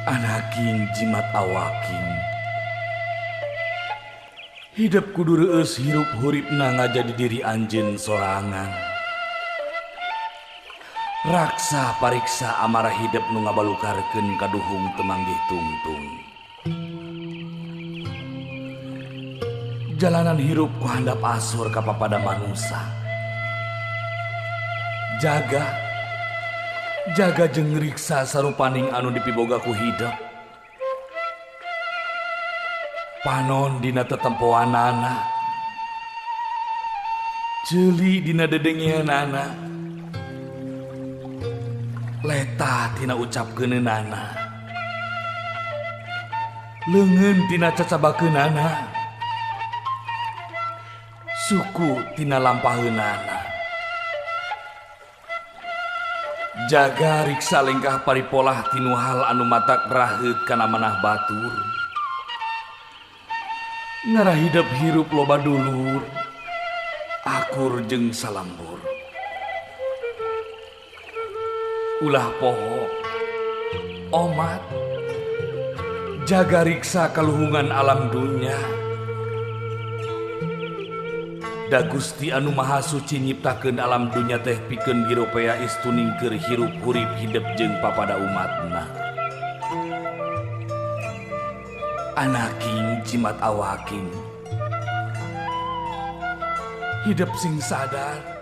Anaking jimat awaking. Hidep kudu reueus hirup huripna ngajadi diri anjeun sorangan. Raksa pariksa amarah hidep nu ngabalukarkeun kaduhung teu manggih tungtung. Jalanan hirup ku handap asur ka papada manusa. Jaga jaga jeung riksa sarupaning anu dipiboga ku hidep. Panon dina tetempoanana, ceuli dina dedengeanana, letah tina ucapkeunana, leungeun tina cacabakeunana, suku tina lampaheunana. Jaga riksa lengkah paripolah tinu hal anu matak raheut kana manah batur. Ngarah hidep hirup loba dulur, akur jeung salambur. Ulah poho, omat, jaga riksa kaluhungan alam dunya. Da Gusti anu Maha Suci nyiptakeun alam dunya teh pikeun giropea istuning keur hirup hurip hidep jeung papada umatna. Anaking jimat awaking, hidep sing sadar.